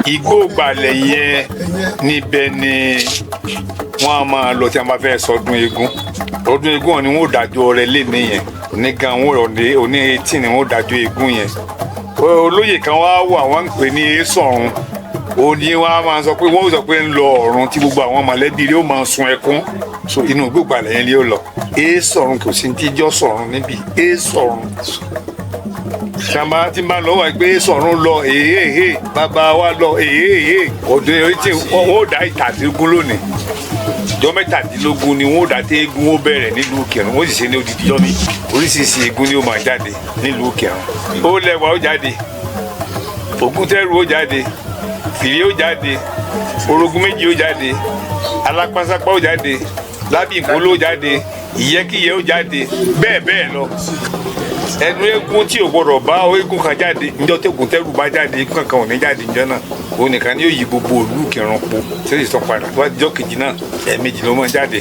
Igbó Ìgbàlẹ̀ yẹn, níbẹ̀ ni wọ́n á máa lọ tí wọ́n bá fẹ́ sọdún eégún. Ọdún eégún ni wọ́n ò dájọ́ rẹ̀ lé nìyẹn. Òní gan wọ́n òní òní 18 ni wọ́n ò dájọ́ eégún yẹn. Olóyè kan wá wà, wọ́n ń pè ní Èsọ̀run. Òní wọ́n á máa sọ pé wọ́n ó sọ pé ń lọ ọ̀run, tí gbogbo àwọn mọ̀lẹ́bí rẹ̀ ó máa sun ẹkún. So inú Igbó Ìgbàlẹ̀ yẹn ni ó lọ. Èsọ̀run, kò sí tíjọ́ sọ̀run níbí. Èsọ̀run sàmà tí n bá lọ wà pé sọ̀run lọ, èhéhé, bàbá wa lọ, èhéhé. Òde tí wọ́n ó dá ìtàdínlógún lónìí, ìjọ 17 ni wọ́n ó dá tí eégún ó bẹ̀rẹ̀ nílùú Ìkìrun. Wọ́n sì ṣe ní odidi jọ́ 2. Oríṣiríṣi eégún ni ó máa jáde nílùú Ìkìrun. Ó lẹ́wà ó jáde, Ògúntẹ́rù ó jáde, Fìrí ó jáde, Orogún Méjì ó jáde, Alápásápá ó jáde, Lábìkóló ó jáde, Ìyẹ́kíyẹ́ ó jáde, bẹ́ẹ̀ bẹ́ẹ̀ lọ. Ẹnu eégún tí ò gbọdọ̀ bá eégún kan jáde níjọ́ tí Ògúntẹ́rù bá jáde, eégún kankan ò ní jáde níjọ́ náà. Òun nìkan ni yóò yí gbogbo ìlú Ìkìrun po, tí ó sì tún padà wá jọ́ kejì náà. Ẹ̀ẹ̀mejì ló máa jáde.